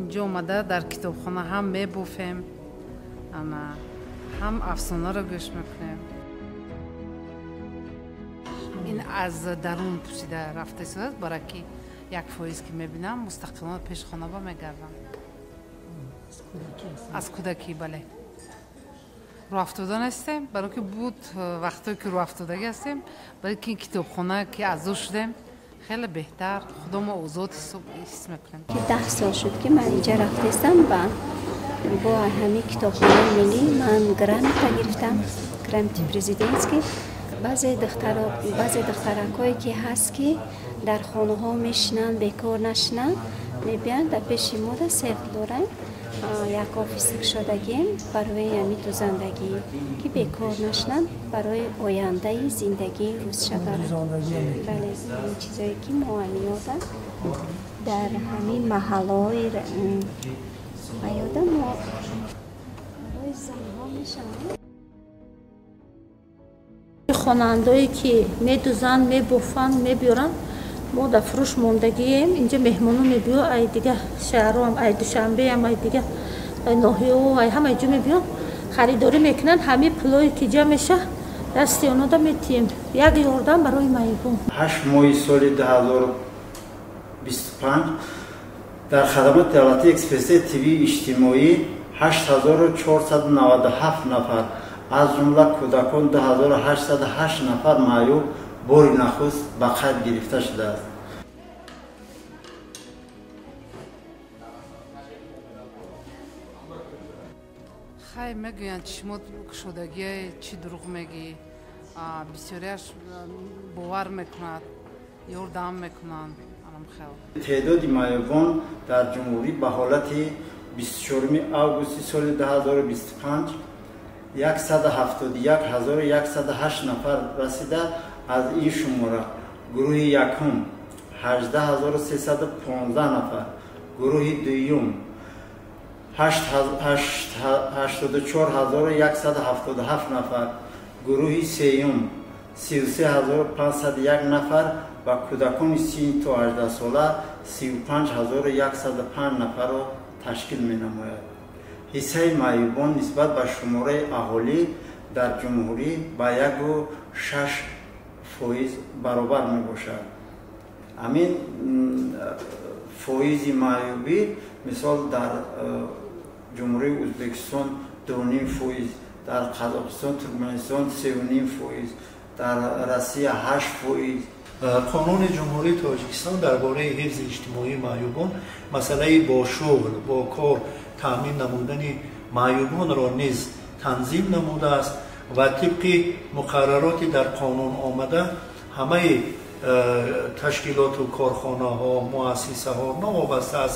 Инҷо омада дар китобхона ҳам мебофем, ҳам афсонаро гӯш мекунем. Ин аз дарун пӯшида рафта истодааст, барои ки 1% ки мебинам, мустақилона пеш хона ба мегардам. Аз кӯдакӣ, бале. Рӯафтода нестем, барои ки буд вақтое ки рӯафтодагӣ ҳастем, барои ки китобхона ки аъзо шудем, хеле беҳтар худомо озод ҳис мекунем. 10 сол шуд ки ман инҷа рафтаистам ва бо ҳамин китобхонаи миллӣ ман грамота гирифтам, грамоти президентский. Баъзе духтаракҳое ки ҳаст, ки дар хонаҳо мешинанд, бекор нашинанд, мебиёнд дар пеши мо да сех дорем, як офис кушодагием барои ҳамин дузандагӣ, ки бекор нашинанд, барои ояндаи зиндагии рӯзша баранд. Бале, чизое ки мо ҳамиёда дар ҳамин маҳаллаҳои аёда мо барои занҳо мешаванд. Хонандое ки медузанд, мебофанд, мебиёранд, мо дар фурӯш мондагием. Инҷа меҳмоно мебиё, ай дига шаҳрҳоам, ай Душанбеам, ай дига ноҳияҳо, ай ҳамаи ҷо мебиён, харидорӣ мекунанд. Ҳамин пулое ки ҷамъ меша, дасти онода метиҳем, як ёрдам барои маъюбон. 8 моҳи соли 2025 дар хадамоти давлатии экспертизаи тиббии иҷтимоӣ 8497 нафар, аз ҷумла кӯдакон 2808 нафар маъюб бори нахуст ба қайд гирифта шудааст. Хай, мегӯянд, чишмот кушодагие, чӣ дурӯғ мегӣ. Бисёриаш бовар мекунад, ёрдам мекунанд. Анамхел. Теъдоди маъюбон дар ҷумҳурӣ ба ҳолати 24 августи соли 2025 171108 нафар расида, аз ин шумора гурӯҳи якум 18315 нафар, гурӯҳи дуюм 84177 нафар, гурӯҳи сеюм 33501 нафар ва кӯдакони синни то 18 сола 35105 нафарро ташкил менамояд. Ҳиссаи маъюбон нисбат ба шумораи аҳолӣ дар ҷумҳурӣ ба 1,6% баробар мебошад. Ҳамин фоизи маъюбӣ, мисол, дар Ҷумҳурии Ӯзбекистон 2,5%, дар Қазоқистон, Туркманистон 3,5%, дар Россия 8%. Қонуни Ҷумҳурии Тоҷикистон дар бораи ҳифзи иҷтимоии маъюбон масъалаи бо шуғл, бо кор таъмин намудани маъюбонро низ танзим намудааст ва тибқи муқаррароти дар қонун омада ҳамаи ташкилоту корхонаҳо, муассисаҳо, новобаста аз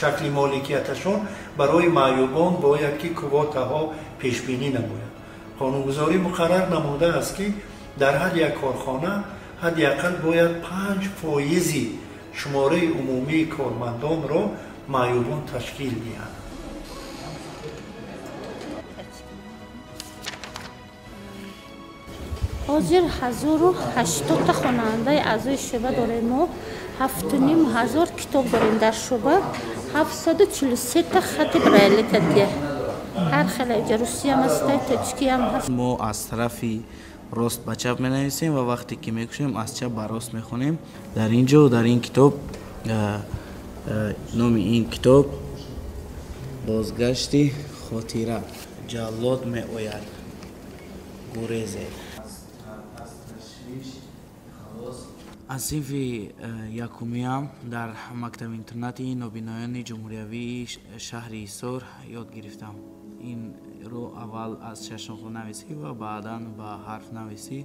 шакли моликияташон, барои маъюбон бояд ки квотаҳо пешбинӣ намояд. Қонунгузорӣ муқаррар намудааст, ки дар ҳар як корхона ҳадди ақал бояд 5% шумораи умумии кормандонро маъюбон ташкил диҳанд. Ҳозир 1080-та хонандаи аъзои шӯъба дорем мо, 7500 китоб дорем дар шӯъба, 743-та хати брайли кадия. Ҳар хеле иҷа русиям ҳастай, тоҷикиям ҳаст. Мо аз тарафи рост ба чап менависем ва вақте ки мекушем, аз чап ба рост мехонем. Дар ин ҷо, дар ин китоб, номи ин китоб «Бозгашти хотира». Ҷаллод меояд, гурезед. Аз синфи якумиам дар мактаби интернати нобиноёни ҷумҳуриявии шаҳри Ҳисор ёд гирифтам. Инро аввал аз чашмхонависӣ ва баъдан ба ҳарфнависӣ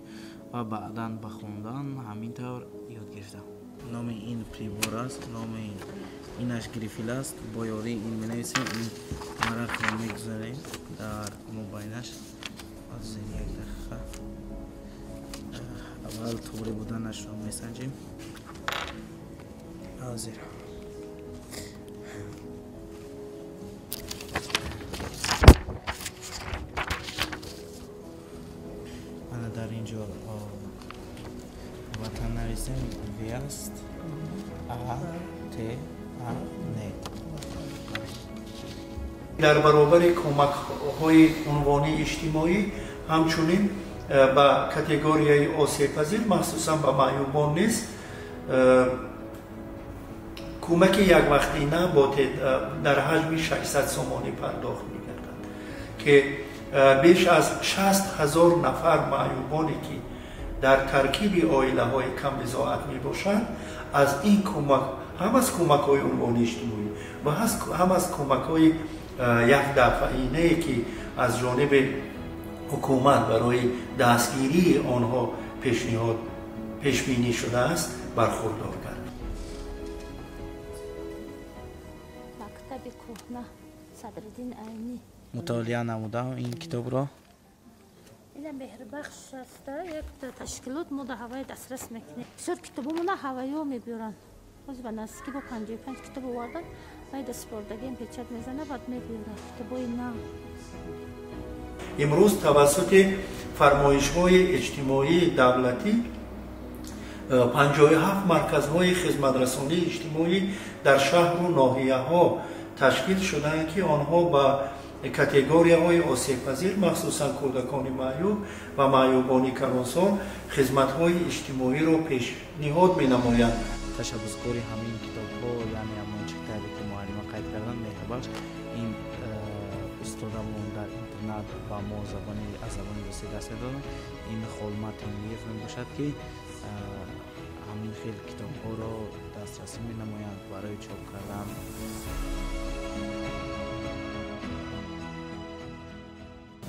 ва баъдан ба хондан, ҳамин тавр ёд гирифтам. Номи ин прибор аст, номи инаш грифел аст. Бо ёрии ин менависем, ин варақро мегузорем дар мобайнаш. Аз як дақиқа аввал туғри буданашро месанҷем. Ҳозир ана дар ин ҷо Ватан нависем В аст, А, Т, А, Н. Дар баробари кӯмакҳои унвонии иҷтимоӣ ҳамчунин ба категорияи осебпазир, махсусан ба маъюбон низ кӯмаки яквақтина дар ҳаҷми 600 сомонӣ пардохт мегардад, ки беш аз 60 ҳазор нафар маъюбоне ки дар таркиби оилаҳои камбизоат мебошанд, аз ин кӯмак ҳам аз кӯмакҳои унвонии иҷтимоӣ ва ҳам аз кӯмакҳои якдафъаинае ки аз ҷониби ҳукумат барои дастгирии онҳо пешбинӣ шудааст, бархурдор кард. Мактаби кӯҳна Садриддин Айнӣ. Мутолиа намудам ин китобро. Ина меҳрбахш аст, як ташкилот мо дар ҳаваи дастрас мекунем. Бисёр китобомона ҳаваё мебиёранд. Ҳозир ба наздикӣ бо 55 китоб овардан, вай дастбордагиам печат мезана, баъд мебиёрад китобои нав. Имрӯз тавассути фармоишҳои иҷтимоии давлатӣ 57 марказҳои хизматрасонии иҷтимоӣ дар шаҳру ноҳияҳо ташкил шудаанд, ки онҳо ба категорияҳои осебпазир, махсусан кӯдакони маъюб ва маъюбони калонсол, хизматҳои иҷтимоиро пешниҳод менамоянд. Ташаббускори ҳамин китобҳо, яъне ҳамон чизе ки муаллима қайд карданд, меҳрбахш, ин устодамон дар интернат ба мо аз забони русӣ дарс медоданд. Ин Холма Темиев мебошад, ки ҳамин хел китобҳоро дастрасӣ менамоянд барои чоп кардан.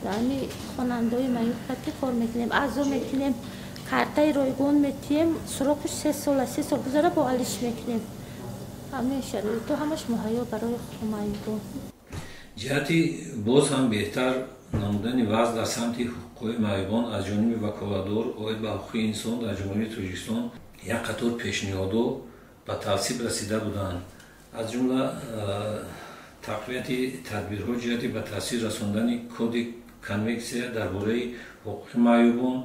Ҳами хонандаҳои маъюб кор мекунем, аъзо мекунем, картаи ройгон метиҳем, суроқиш 3 сола, 3 сол гузара бо алиш мекунем. Ҳамин шароитҳо ҳамаш муҳайё барои маъюбон. Ҷиҳати боз ҳам беҳтар намудани вазъ дар самти ҳуқуқҳои маъюбон аз ҷониби ваколатдор оид ба ҳуқуқи инсон дар Ҷумҳурии Тоҷикистон як қатор пешниҳодҳо ба тавсиб расида буданд. Аз ҷумла тақвияти тадбирҳо ҷиҳати ба таъсир расондани коди конвенсия дар бораи ҳуқуқи маъюбон,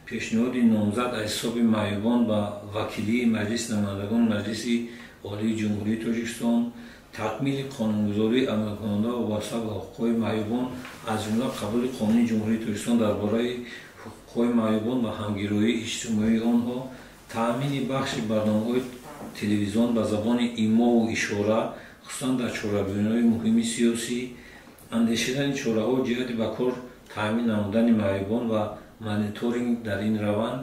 пешниҳоди номзад аз ҳисоби маъюбон ба вакилии Маҷлиси намояндагони Маҷлиси Олии Ҷумҳурии Тоҷикистон, такмили қонунгузории амалкунанда вобаста ба ҳуқуқҳои маъюбон, аз ҷумла қабули қонуни Ҷумҳурии Тоҷикистон дар бораи ҳуқуқҳои маъюбон ва ҳамгироии иҷтимоии онҳо, таъмини бахши барномаҳои телевизион ба забони имову ишора, хусусан дар чорабиниҳои муҳими сиёсӣ, андешидани чораҳо ҷиҳати ба кор таъмин намудани маъюбон ва мониторинг дар ин раванд,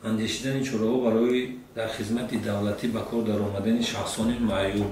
андешидани чораҳо барои дар хизмати давлатӣ ба кор даромадани шахсони маъюб.